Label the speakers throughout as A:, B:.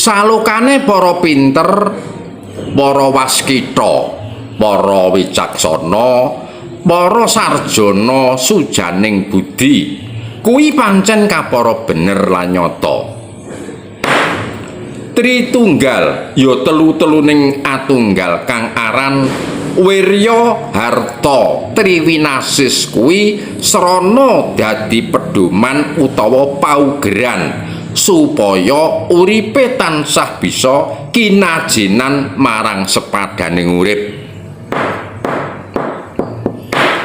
A: Salokane para pinter, para waskita, para wicaksana, para sarjana sujaning budi kuwi pancen kapara bener lan nyata. Tritunggal ya telu-teluning atunggal kang aran wirya harta triwinasis kuwi srana dadi pedoman utawa paugeran supaya uripe tansah bisa kinajenan marang sepadaning urip.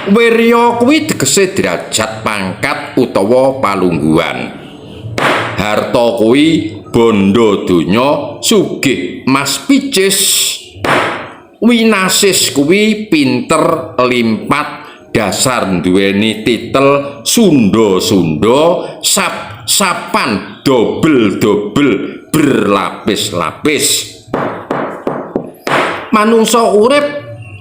A: Wirya kuwi tegese derajat pangkat utawa palungguhan. Harta kuwi bondo donya sugih mas picis. Winasis kuwi pinter limpat dasar duweni titel Sunda-Sunda sap-sapan dobel-dobel berlapis-lapis. Manungsa urip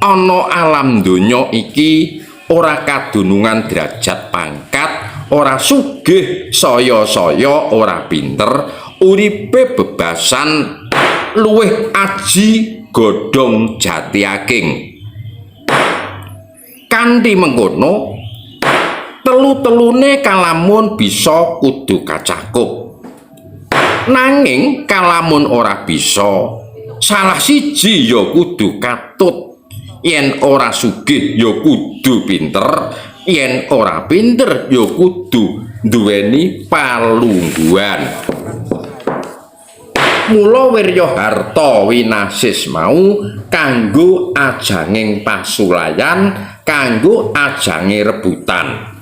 A: ana alam donya iki ora kadunungan derajat pangkat, ora sugih saya-saya ora pinter, uripe bebasan luwih aji godhong jati aking. Kanthi mengkono, telu-telune kalamun bisa kudu kacakup. Nanging kalamun ora bisa, salah siji ya kudu katut. Yen ora sugih ya kudu pinter, yen ora pinter ya kudu duweni palungguhan. Mula wirya harta winasis mau kanggo ajanging pasulayan, kanggo ajange rebutan.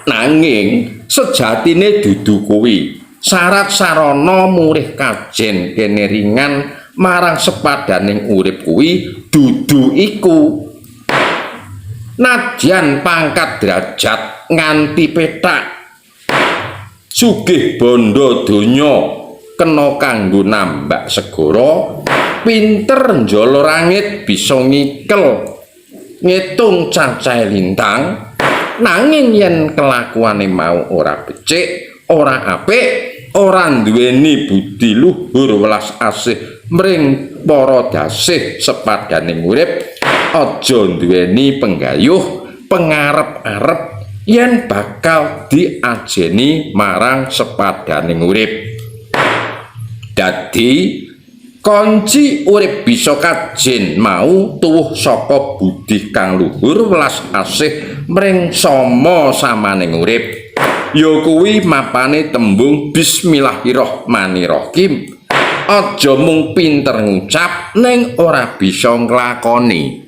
A: Nanging sejatine dudu kuwi. Syarat sarana murih kajen kene ringan marang sepadaning urip kuwi dudu iku. Nadyan pangkat derajat nganti petak, sugih bondo donya kena kanggo nambak segara, pinter njala rangit bisa ngikel ngitung cacahe lintang, nanging yen kelakuane mau ora becik, ora apik, ora nduweni budi luhur welas asih mring para dasih sepadaning urip, aja nduweni penggayuh pengarep-arep yen bakal diajeni marang sepadaning urip. Dadi kunci urip bisa kajen mau tuwuh saka budi kang luhur welas asih mring sama samaning urip. Ya kuwi mapane tembung bismillahirrahmanirrahim. Aja mung pinter ngucap ning ora bisa nglakoni.